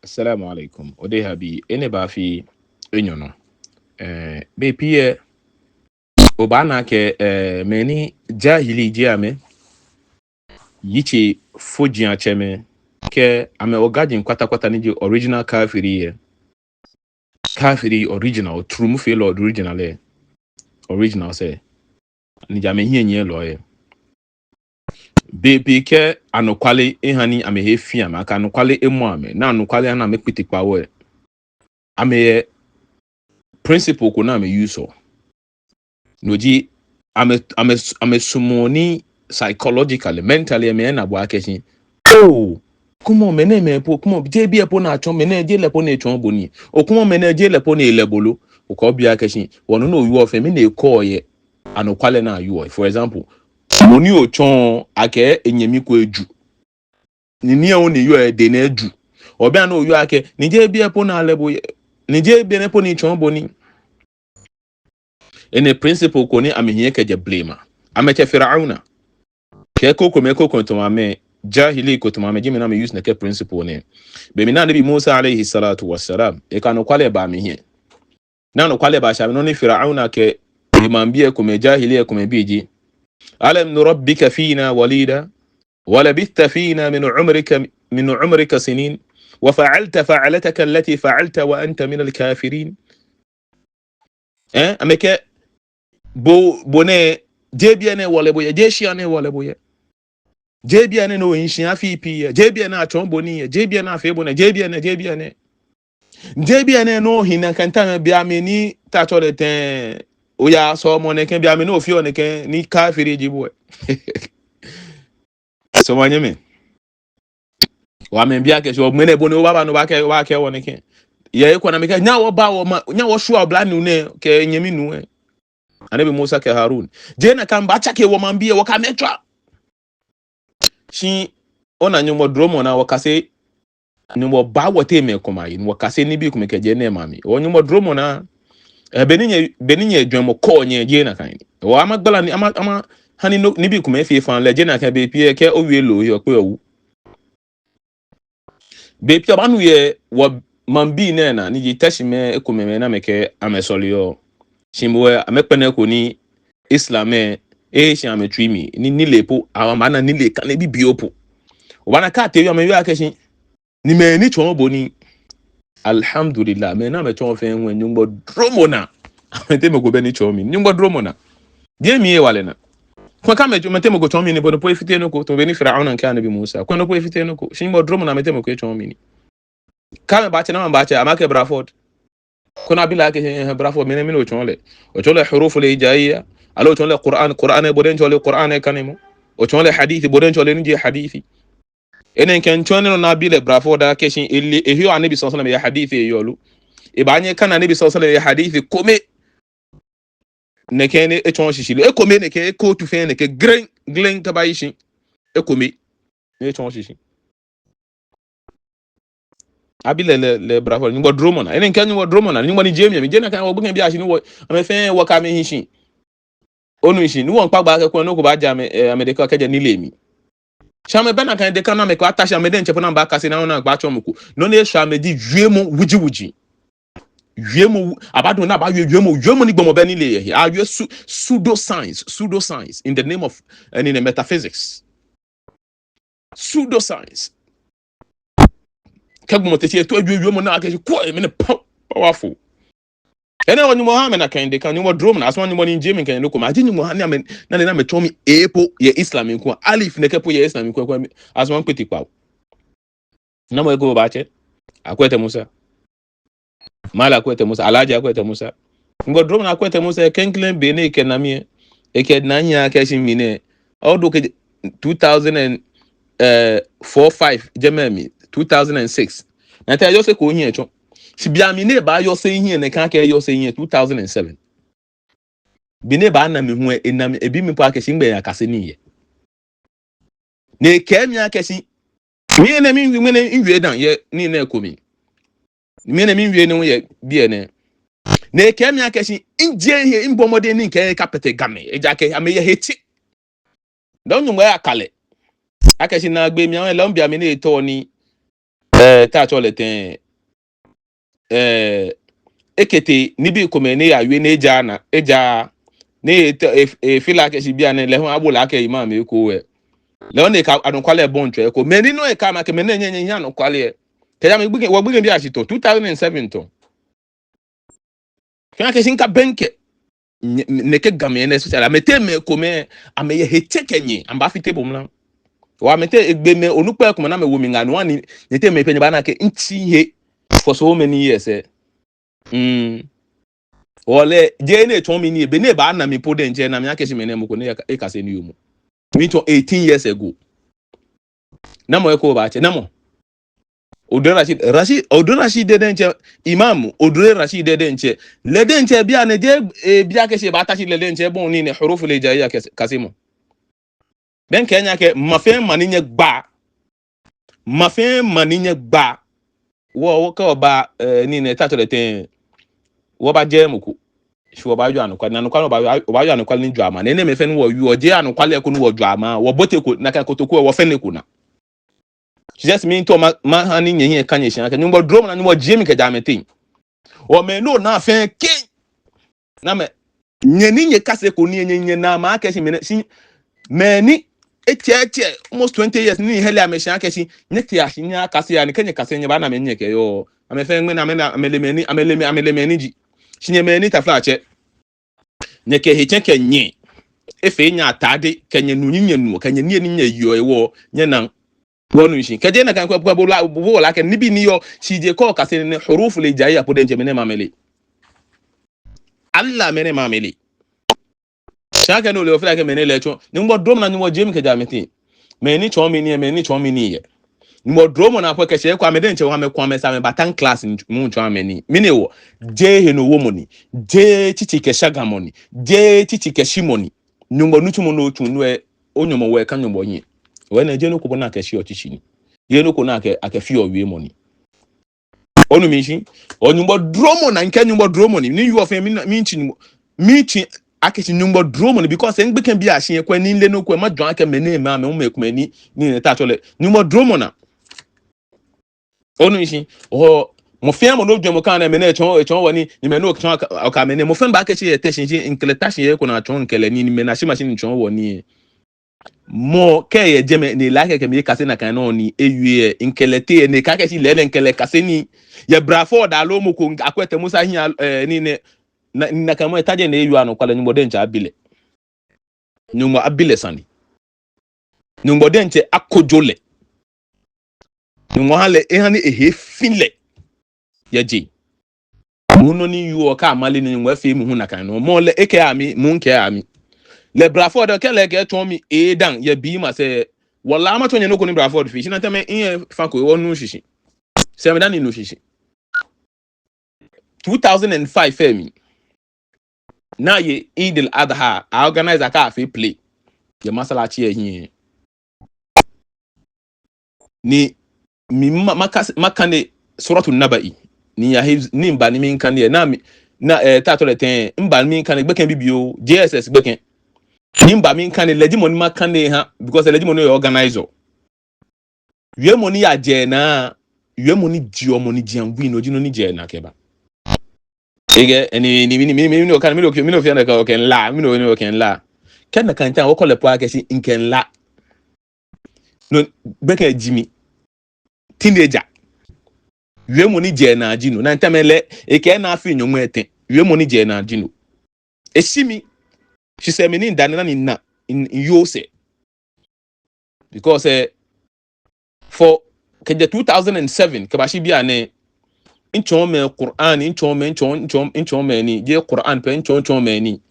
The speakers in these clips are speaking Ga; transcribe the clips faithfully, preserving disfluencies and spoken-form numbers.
Salamu alaikum. Odehe bii, enɛ baafi enyɔ nɔ. Eh, bei pii lɛ, obaana akɛ, eh, mɛi ni jahili ji amɛ, yitsofojiatsɛmɛi, kɛ amɛ ogaji kwatakwata ni ji original kafiri lɛ. Kafiri original, otrumufeelɔ original lɛ. Original sɛɛ. Ni ji amɛhiɛnyiɛlɔi lɛ. Bei pii kɛ anɔkwale eha ni amɛhe fi amɛ, akɛ anɔkwale emɔ amɛ, ni anɔkwale ana amɛkpiti kpawo lɛ. Amɛyɛ principle ko ni amɛ use-ɔ. No ji amɛ, amɛ, amɛsumɔɔ nii psychologically, mentally, amɛna bo akɛ shi. Oh, kwɛmɔ mɛnɛmɛi po, kwɛmɔ jeee biɛ po ni atsɔɔ, mɛnɛ jeee lɛ po ni etsɔɔ bo nii. Oh, kwɛmɔ mɛnɛ jeee lɛ po ni elɛ bo lo. Okɛɛ obi akɛ shi, wɔ nɔ ni oyɔɔ fɛɛ, mɛni ekɔɔ yɛ anɔkwale ni ayɔɔ. For example, mɔ ni otsɔɔ akɛ enyɛmi ko eju. Ni nii lɛ ni eyɔɔ lɛ, edɛŋ eju. Obaana oyɔɔ akɛ, ni jeee biɛ po ni alɛ bo yɛ. Ni jeee biɛ nɛɛ po ni etsɔɔ bo nii. Enɛ principle ko ni amɛhiɛ kɛjɛ blema. Amɛtsɛ Firauna. Kɛ kokomɛi, kokomɛi tamɔ amɛ, jahili ko tamɔ amɛ, ji mɛi ni amɛ use nɛkɛ principle nɛɛ. Be mli ni Anabi Musa alayhi salatu wassalam, ekɛ anɔkwale ba amɛhiɛ. Ni anɔkwale bashɛ amɛnɔ ni Firauna kɛɛ, emaŋbii lɛ ekomɛi, jahili lɛ ekomɛi bi ji: ألم نربك فينا وليدا ولبثت فينا من عمرك، من عمرك سنين وفعلت فعلتك التي فعلت وأنت من الكافرين. Eh, amɛkɛɛ, bo, bo nɛɛ, jeee biɛ nɛɛ wɔlɛ bo yɛ, jeee shia nɛɛ wɔlɛ bo yɛ. Jeee biɛ nɛɛ ni ohi shi afii pii yɛ, jeee biɛ nɛɛ atsɔɔ bo nii yɛ, jeee biɛ nɛɛ afee bo nɛɛ, jeee biɛ nɛɛ, jeee biɛ nɛɛ. Jeee biɛ nɛɛ ni ohi nakai tamɔ biɛ mli ni, te atsɛɔ lɛ tɛŋŋ, oya sɔlemɔ nɛkɛ, biɛ mli ni ofeɔ nɛkɛ, ni kafiri ji bo lɛ. Suɔmɔ nyɛmimɛi. Wa amɛbi akɛ shi, mɛni bo ni obaaba ni obaakɛɛ, obaakɛɛ wɔ nɛkɛ. Yɛ eko ni amɛkɛɛ, nyɛhaa wɔba wɔma, nyɛhaa wɔshwa oblanyo nɛɛ kɛ enyɛmi nuu lɛ. Anabi Musa kɛɛ Harun, jeee nakai, baatsake wɔmaŋbii lɛ, wɔkɛ amɛ atswa. Shi, ona Nyɔŋmɔ dromɔ naa, wɔkase, Nyɔŋmɔ baa wɔteŋ mɛi komɛi ayi, ni wɔkase nibii komɛi kɛjɛ nɛɛ maŋ mli. Wɔ Nyɔŋmɔ dromɔ naa, eh, be ni nyɛ, be ni nyɛjwɛŋmɔ kɔɔ nyɛ, jeee nakai ni. Wɔ amɛgbala ni, amɛ, amɛha ni no, nibii komɛi afee faŋŋ lɛ, jeee nakai, bei pii lɛ kɛ owie loo, okpɛ owu. Bei pii obaanu yɛ wɔmaŋbii nɛɛ naa, ni ji Tɛshimɛi ekomɛi ni amɛkɛɛ amɛsɔleɔ. Shi moŋ lɛ, amɛkpɛlɛko ni Islam lɛ, eshi amɛtsui mli, ni nilee po, amɛbaana nilee kane bibioo po. Obaana kɛ atee yɔ amɛyɔɔ akɛ shi, ni mɛi ni tsɔɔ bo nii. Alhamdulillah, mɛi ni amɛtsɔɔ fɛɛ hu lɛ Nyɔŋmɔ dromɔ naa. Amɛteŋ mɔ ko bɛ ni tsɔɔ mi nii. Nyɔŋmɔ dromɔ naa. Jeee mi hewalɛ naa. Kwɛ kɛ amɛ, amɛteŋ mɔ ko tsɔɔ mi nii, bɔ ni po efite nɔ ko, tamɔ bɔ ni Firauna kɛɛ Anabi Musa. Kwɛ nɔ po efite nɔ ko. Shi Nyɔŋmɔ dromɔ naa, amɛteŋ mɔ ko etsɔɔ mi nii. Kɛ amɛbaatsɛ, namɔ baatsɛ, amɛkɛɛ Bradford. Kwɛ ni abi lɛ akɛ, eh, Bradford, mɛni, mɛni otsɔɔ lɛ? Otsɔɔ lɛ huruful hijaiya. Aloo otsɔɔ lɛ Qur'an, Qur'an lɛ, bo diɛŋtsɛ ole Qur'an lɛ kanemɔ. Otsɔɔ lɛ hadith, bo diɛŋtsɛ ole ni ji hadith. Enɛ kɛ ntsɔɔ nɔ ni abi lɛ Bradford akɛ shi, ele, eheɔ Anabi sallallahu alaihi wasallam yɛ hadith lɛ yɔɔ lo. Ebaanyɛ ekane Anabi sallallahu alaihi wasallam yɛ hadith kome. Nɛkɛ ni etsɔɔ shishi lo. Ekome nɛkɛ, eko tu fɛɛ nɛkɛ, gleŋ, gleŋ kɛbayi shi. Ekome ni etsɔɔ shishi. Abi lɛ, lɛ, lɛ Bradford, Nyɔŋmɔ dromɔ naa. Enɛ kɛ Nyɔŋmɔ dromɔ naa. Nyɔŋmɔ ni jie mi, mi jie nakai, wɔgbekɛ bi ashi ni wɔ, amɛ fɛɛ wɔkɛ amɛ hi shi. Onu shishi, ni wɔŋkpa gbɛ akɛ kwɛ nɔ ko baaja amɛ, eh, amɛdɛŋ kɛjɛ nilee mli. Shi amɛbɛ nakai dɛŋ kɛ ni amɛkɛɛ ata shi amɛ diɛŋtsɛ po ni amɛbaakase ni amɛna amɛkpa atsɔɔ mɔ ko. Nɔ ni eshwɛ amɛ ji wiemɔ wuji wuji. Wiemɔ wu-, abaadamɔ ni abaawie wiemɔ, wiemɔ ni gbɔmɔ bɛ nilee yɛ he. Awie su-, pseudo science, pseudo science in the name of, eh, in the metaphysics. Pseudo science. Kɛ gbɔmɔ te shi eto ewie wiemɔ ni akɛɛ shi kwɛ, mɛni pow-, powerful. Enɛ hewɔ Nyɔŋmɔ ha amɛ nakai dɛŋ kɛ, Nyɔŋmɔ dromɔ naa, asuma Nyɔŋmɔ ni jie mi kɛ nɔ ko ma. Aji Nyɔŋmɔ ha ni amɛ, ni amɛ, ni amɛtsɔɔ mi ee po yɛ Islam mli ko. Alif nɛkɛ po yɛ Islam mli ko, asuma mikpiti kpawo. Namɔ eko obaatsɛ? Akwete Musa. Mala Akwete Musa, Alhaji Akwete Musa. Nyɔŋmɔ dromɔ naa, Akwete Musa, klɛŋklɛŋ be ni ekɛ na mi lɛ, ekɛ na mi akɛ shi mi nɛɛ, all the way kɛjɛ two thousand and four, five, jɛmɛ mli, two thousand and six. Ni ata Yɔse ko hiɛ tsɔ. Shi be mli ni ebaayɔse hiɛ nɛɛ, kɛ eyɔse hiɛ two thousand and seven. Be ni ebaana mi hu lɛ, ena mi, ebi mi po akɛ shi nɛgbɛ eyakase nii yɛ. Ni ekɛɛ mi akɛ shi, mi nɛɛ mi, mi nɛɛ miwie dã yɛ nii nɛɛ ko mli. Mi nɛɛ miwie nii yɛ biɛ nɛɛ. Ni ekɛɛ mi akɛ shi, mijie mihe, mibɔ mɔdɛŋ ni mikɛ ekapɛtɛ Gamɛi, ejaakɛ amɛyɛ hetsɛ. Dani Nyɔŋmɔ yakale. Akɛ shi naagbee mli lɛ, lɛ hu be mli ni etɔ ni Eh, te atsɛɔ lɛ tɛŋŋ? Eh, ekɛ tee nibii komɛi ni eyawie ni ejaaa naa, ejaaa. Ni e, e, efee lɛ akɛ shi bianɛ lɛ hu abo lɛ akɛ imam eko lɛ. Lɛ hu ni ekɛ anɔkwale bɔi tswaa eko. Mɛni nɔ ekɛɛ amɛ akɛ mɛnɛ nyɛ, nyɛ, nyɛ anɔkwale. Kɛjɛ amɛ gbi-, wɔgbi-, gbi-, bi ashi tɔ, two thousand and seven tɔ. Kɛ akɛ shi ŋkabɛŋkɛ. Nyɛ, nɛkɛ Gamɛi nɛɛ especially. Amɛteŋ mɛi komɛi, amɛyɛ hetsɛ kɛ nyɛ, amɛbaafite bo mra. Wa amɛteŋ egbɛmɛi, onukpai komɛi ni amɛwo mi ŋaa nɔ ni, nyɛteŋ mɛi pɛ nyɛbaana akɛ ntsi he for so many years, eh. Mm. Ole, jeee ni etsɔɔ mi nii, be ni ebaana mi po diɛŋtsɛ, ena mi akɛ shi mɛnɛ mɔ ko ni eka-, ekase nii yoomo. Miitsɔɔ eighteen years ago. Namɔ eko baatsɛ, namɔ? Odure Rashid, Rashid, Odure Rashid diɛŋtsɛ, Imam Odure Rashid diɛŋtsɛ. Lɛ diɛŋtsɛ bianɛ jeee, eh, bi akɛ shi ebaata shi lɛ diɛŋtsɛ bɔ ni nɛɛ huruful hijaiya kase, kasemɔ. Bɛ ŋkɛɛ nyɛ akɛ, mɔ fɛɛ mɔ ni nyɛgba. Mɔ fɛɛ mɔ ni nyɛgba. Wɔ, wɔkɛ wɔba, eh, nii nɛɛ, te atsɛɔ lɛ tɛŋŋ. Wɔbaajɛ mɔ ko. Shi wɔbaajɔɔ anɔkwale, ni anɔkwale wɔbaajɔɔ, wɔbaajɔɔ anɔkwale ni jɔɔ amale. Enɛɛmɛi fɛɛ ni wɔwieɔ, jeee anɔkwale ko ni wɔjɔɔ amale. Wɔbote ko, nakai kotoku, wɔfɛne ko naa. Just miitao ma, maha ni nyɛhiɛ aka nyɛshi akɛ Nyɔŋmɔ dromɔ naa, Nyɔŋmɔ jie mi kɛjɛ amɛteŋ. Omɛi ni ona fɛɛ kɛ. Namɛi, nyɛ ni nyɛkase ko ni nyɛ, nyɛna amɛ akɛ shi mɛnɛ, shi mɛi ni etsɛ, etsɛ almost twenty years ni hɛlɛ amɛshi akɛ shi, nyɛtea shi nyɛkase, ani kɛ nyɛkase nyɛbaana mɛi ni nyɛkɛyɔɔ. Amɛ fɛɛ ŋmɛnɛ, amɛ, amɛle mɛi ni, amɛle mɛi, amɛle mɛi ni ji. Shi nyɛ mɛi ni taflatsɛ. Nyɛkɛ hetsɛ kɛ nyɛ. Efee nyɛ atade, kɛ nyɛnu ni nyɛnuɔ, kɛ nyɛniyenii ni nyɛyeɔ hewɔ, nyɛnaŋ. Wɔnu shishi. Kɛjɛ nakai kwɛ, kwɛ, bo lɛ, bo lɛ akɛ nibii ni yɔɔ, shi jeee kɛ okase nɛɛ, huruful hijaiya po diɛŋtsɛ mɛnɛɛmɛi amɛle. Allah mɛnɛɛmɛi amɛle. Shi akɛ no lɛ ofee lɛ akɛ mɛnɛ lɛ tsɔɔ. Nyɔŋmɔ dromɔ naa Nyɔŋmɔ jie mi kɛjɛ amɛteŋ. Mɛi ni tsɔɔ mi nii, mɛi ni tsɔɔ mi nii yɛ. Nyɔŋmɔ dromɔ naa po kɛ shi eko amɛ diɛŋtsɛ amɛkɔ amɛsɛɛ amɛbata class mli tsɔɔ amɛ nii. Mɛni hewɔ? Jeee henɔwomɔ ni. Jeee tsitsi kɛ shagamɔ ni. Jeee tsitsi kɛ shimɔ ni. Nyɔŋmɔ nitsumɔ ni otsu nɔ lɛ, onyɔmɔwoo kã Nyɔŋmɔ hiɛ. Hewɔ enɛ jeee nɔ ko bɔ ni akɛshiɔ tsitsi ni. Jeee nɔ ko ni akɛ, akɛfeɔ wiemɔ ni. Onu mi shishi? Hewɔ Nyɔŋmɔ dromɔ naa, ŋkɛɛ Nyɔŋmɔ dromɔ ni. Ni yɔɔ fɛɛ mi, miitsi Nyɔŋmɔ, miitsi akɛ shi Nyɔŋmɔ dromɔ ni, because migbekɛbii ashi yɛ kwɛ ni mile nɔ kwɛ, majwɛŋ akɛ mɛnɛɛmɛi, amɛ hu mɛi komɛi ni, ni nɛɛ te atsɛɔ lɛ. Nyɔŋmɔ dromɔ naa. Onu mi shishi? Hewɔ mɔ fɛɛ mɔ ni ojwɛŋmɔ kã nɛɛ, mɛnɛ etsɔɔ, etsɔɔ wɔ nii, ni mɛnɛ etsɔɔ aka, aka mɛnɛ. Mɔ fɛɛ mɔ baakɛɛ shi yɛ te shi, shi ŋkɛ lɛ ta shi yɛ ko ni atsɔɔ ŋkɛ lɛ nii, ni mɛi ni ashi mashi ni tsɔɔ wɔ nii. Mɔ kɛ eyɛ jɛmɛ ni ele akɛ kɛ mi ekase nakai nɔ ni ewie, ŋkɛ lɛ tee ni ekakɛɛ shi lɛ lɛ ŋkɛ lɛ kase nii. Yɛ Bradford aloo mɔ ko, Akwete Musa hiɛ, eh, nii nɛɛ, na, nakai mɔ eta jɛi ni ewieɔ anɔkwale, Nyɔŋmɔ diɛŋtsɛ abi lɛ. Nyɔŋmɔ abi lɛ sane. Nyɔŋmɔ diɛŋtsɛ akojo lɛ. Nyɔŋmɔ ha lɛ, eha ni ehe fi lɛ. Yɛ jeŋ. Mɔ nɔ ni yɔɔ kɛ amale ni Nyɔŋmɔ efee mi hu nakai nɔ. Mɔ lɛ ekɛɛ ami, mɔ ŋkɛɛ ami. Lɛ Bradford kɛ lɛ kɛ tsɔɔ mi edaŋ yɛ biɛ masɛɛ. Wala matsɔɔ nyɛ nɔ ko ni Bradford fee. Shi nakai mɛi yɛ fa ko wɔnu shishi. Sɛɛ mi dani minu shishi. Two thousand and five fɛɛ mli. Ni aye Eid al-Adha, a organize akɛ afee play. Yɛ masalachi lɛ hiɛ. Ni mi ma, ma kas-, makane Suratu Naba'i. Ni miya hifz, ni miba ni miikane lɛ. Ni mi, ni, eh, te atsɛɔ lɛ tɛŋŋ, miba ni miikane gbekɛ bibioo, J S S gbekɛ. Ni miba miikane lɛ, lɛ ji mɔ ni makane ha, because lɛ ji mɔ ni yɔɔ organizer. Wiemɔ ni yajɛ naa, wiemɔ ni jeɔ mɔ ni jeɔ win, no ji nɔ ni jɛ naa kɛba. Ege, eni, ni, ni, ni, ni, ni, okane, ni, oke, ni, ofee nakai, okɛ mila, ni, ni, okɛ mila. Kɛ nakai time, okɔ lɛ po akɛ shi, ŋkɛ mila. No, gbekɛ ji mi. Teenager. Wiemɔ ni jɛ naa ji no. Nakai time lɛ, ekɛɛ ni afee nyɔŋmai etɛ. Wiemɔ ni jɛ naa ji no. Eshi mi. Shi sɛɛ mi ni mida ni mina ni, ni, ni yoo sɛɛ. Because, eh, for, kɛjɛ two thousand and seven, kɛbashi bianɛ, mitsɔɔ mɛi Quran, mitsɔɔ mɛi, mitsɔɔ, mitsɔɔ, mitsɔɔ mɛi nii, jeee Quran pɛ, mitsɔɔ, mitsɔɔ mɛi nii.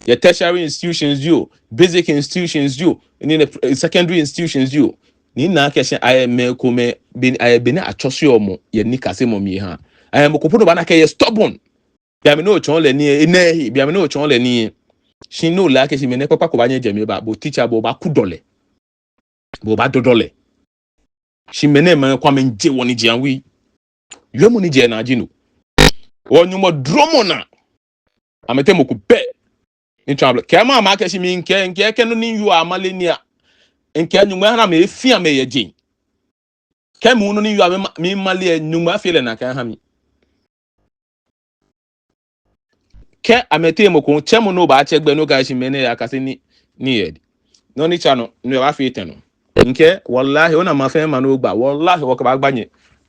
Yɛ tertiary institutions jio, basic institutions jio, ni nɛɛ, eh, secondary institutions jio. Ni mina akɛ shi ayɛ mɛi komɛi, be, ayɛ be ni atsɔseɔ mɔ, yɛ nikasemɔ mli ha. Ayɛ mɔ ko po ni obaana akɛ eyɛ stubborn. Bianɛ mɛi ni otsɔɔ lɛ nii, enɛ he, bianɛ mɛi ni otsɔɔ lɛ nii. Shi ni ole akɛ shi mɛi nɛɛ kpakpa ko baanyɛ ajɛ mli aba, bo teacher bo obaaku dɔlɛ. Bo obaadɔdɔ lɛ. Shi mɛnɛɛmɛi komɛi jɛ wɔ ni jɛ win. Wiemɔ ni jɛ naa ji no. Hewɔ Nyɔŋmɔ dromɔ naa. Amɛteŋ mɔ ko bɛ. Ni tsɔɔ amale. Kɛ ma, makɛɛ shi mi ŋkɛɛ, ŋkɛɛ kɛ nɔ ni yɔɔ amale ni a. Ŋkɛɛ Nyɔŋmɔ ha ni amɛhe fi amɛ yɛ jeŋ. Kɛ minu nɔ ni yɔɔ amɛ, mimale lɛ, Nyɔŋmɔ afee lɛ nakai aha mi. Kɛ amɛteŋ mɔ ko tsɛ mɔ ni obaatsɛ gbɛ ni okɛɛ shi mɛni eyakase nii, nii yɛ edɛŋ. Nɔ ni tsa nɔ, no ebaafee tɛŋŋ nɔ? Mikɛɛ, wallahi, ona maŋ fɛɛ maŋ ni ogba, wallahi, wɔkɛbaagba nyɛ,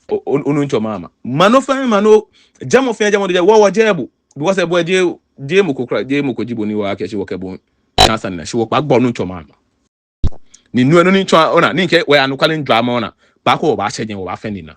o, o, onuŋtsɔmɛi amɛnaa. Maŋ fɛɛ maŋ ni o, jɛmɔ fɛɛ jɛmɔ ni ojɛ, wɔ, wɔjɛɛɛ bo. Because bo lɛ jeee, jeee mɔ ko kwraa, jeee mɔ ko ji bo ni wɔkɛɛ shi wɔkɛ bo tsa sane lɛ, shi wɔkɛbaagba onuŋtsɔmɛi amɛnaa. Ni no, no ni tsɔɔ, ona, ni mikɛɛ, wɔyɛ anɔkwale jwɛŋmɔ, ona, kpaako wɔbaashɛ jɛi, wɔbaafee nii naa.